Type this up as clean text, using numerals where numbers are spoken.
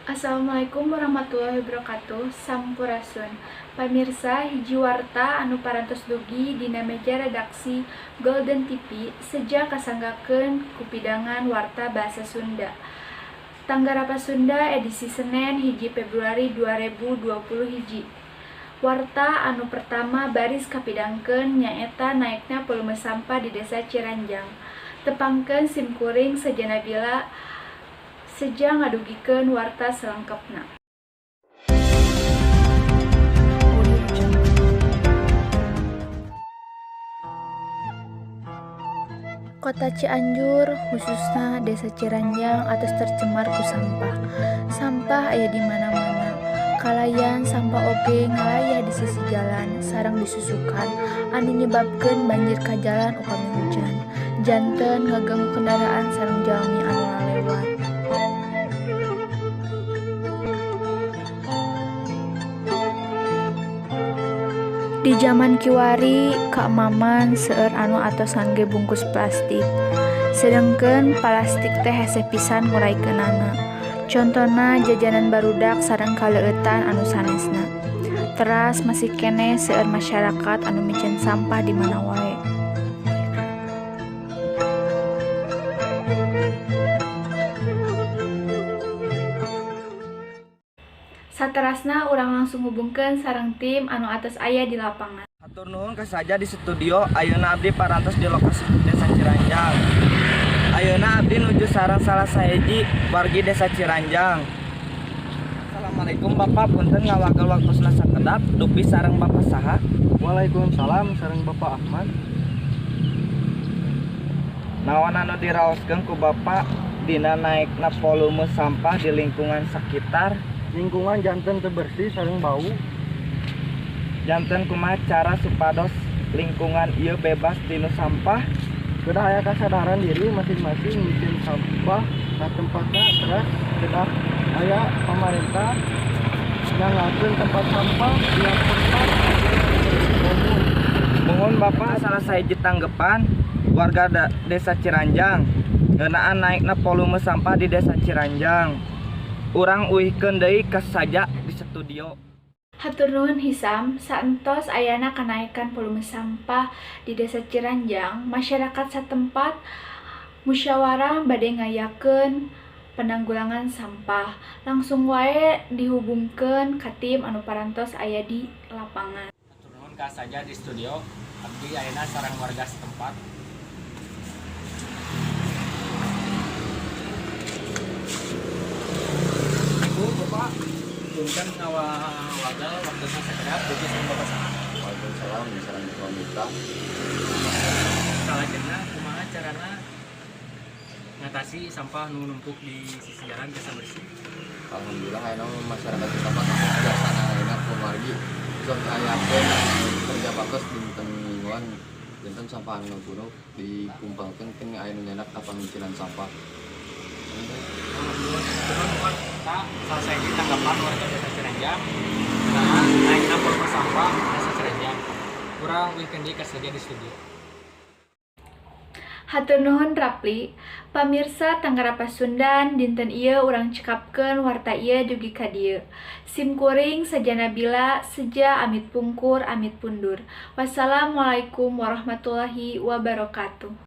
Assalamualaikum warahmatullahi wabarakatuh. Sampurasun. Pamirsa, hiji warta anu parantos dugi dina meja redaksi Golden TV seja kasanggakeun ku pidangan warta bahasa Sunda. Tanggarapa Sunda edisi Senin 1 Februari 2021. Warta anu pertama baris kapidangkeun nyaeta naekna volume sampah di Desa Ciranjang. Tepangkeun sim kuring Seja Nabila seja ngadugikeun warta salengkapna. Audio Jungle. Kota Cianjur, khususna Desa Ciranjang, atos tercemar ku sampah. Sampah aya di mana-mana. Kalayan sampah oge ngalayah di sisi jalan sareng disusukan anu nyebabkeun banjir ka jalan upami hujan. Janten ngaganggu kendaraan sareng jalmi anu lalewat. Di jaman kiwari, kaemaman seueur anu atos ngangge bungkus plastik. Sedengkeun palastik teh hese pisan nguraikeunana. Contona jajanan barudak sareng kaleueutan anu sanesna. Teras masih keneh seueur masyarakat anu miceun sampah di mana wae. Saterasna urang langsung hubungkeun sareng tim anu atos aya di lapangan. Hatur nuhun ka saja di studio. Ayeuna abdi parantos di lokasi Desa Ciranjang. Ayeuna abdi nuju sareng salah sahiji wargi Desa Ciranjang. Assalamualaikum, Bapak, punten ngawagel waktosna sakedap, dupi sareng Bapak saha? Waalaikumsalam, sareng Bapak Ahmad. Naon anu diraoskeun ku Bapak dina naekna volume sampah di lingkungan sekitar? Lingkungan janten teu bersih sareng bau. Janten kumaha cara supados lingkungan ieu bebas tina sampah? Kedah aya kasadaran diri masing-masing miceun sampah ka tempatna, teras kedah aya pamarentah nyanggakeun tempat sampah tiap tempat umum. Muhun, Bapak, salah sahiji tanggapan warga Desa Ciranjang ngeunaan naikna volume sampah di Desa Ciranjang. Urang uihkeun deui ka saja di studio. Hatur nuhun, Hisam. Saentos ayana kenaikan volume sampah di Desa Ciranjang, masyarakat satempat musyawarah bade ngayakeun penanggulangan sampah. Langsung wae dihubungkeun ka tim anu parantos aya di lapangan. Hatur nuhun ka saja di studio. Abdi ayeuna sareng warga setempat. Ibu, Bapak, punten ngawagel waktosna sakedap, dupi sareng Bapak saha? Waalaikumsalam, sareng Mita. Salajengna kumaha carana ngatasi sampah nu numpuk di sisi jalan bisa bersih? Alhamdulillah, ayeuna mah masyarakat setempat biasana ayeuna kumargi sok ayakeun kerja baktos dinten mingguan, dinten sampah anu ngagunung dikumpulkeun ke aya nu nyandak ka pangmicenan sampah. Nuhun, nuhun ka salah sahiji tanggapan warga Desa Ciranjang ngeunaan naikna volume sampah Desa Ciranjang. Urang uihkeun deui ka saja di studio. Hatur nuhun, Rapli. Pamirsa Tanggar Pasundan, dinten ieu urang cekapkeun warta ieu dugi ka dieu. Sim kuring Saja Nabila seja amit pungkur amit pundur. Wassalamualaikum warahmatullahi wabarakatuh.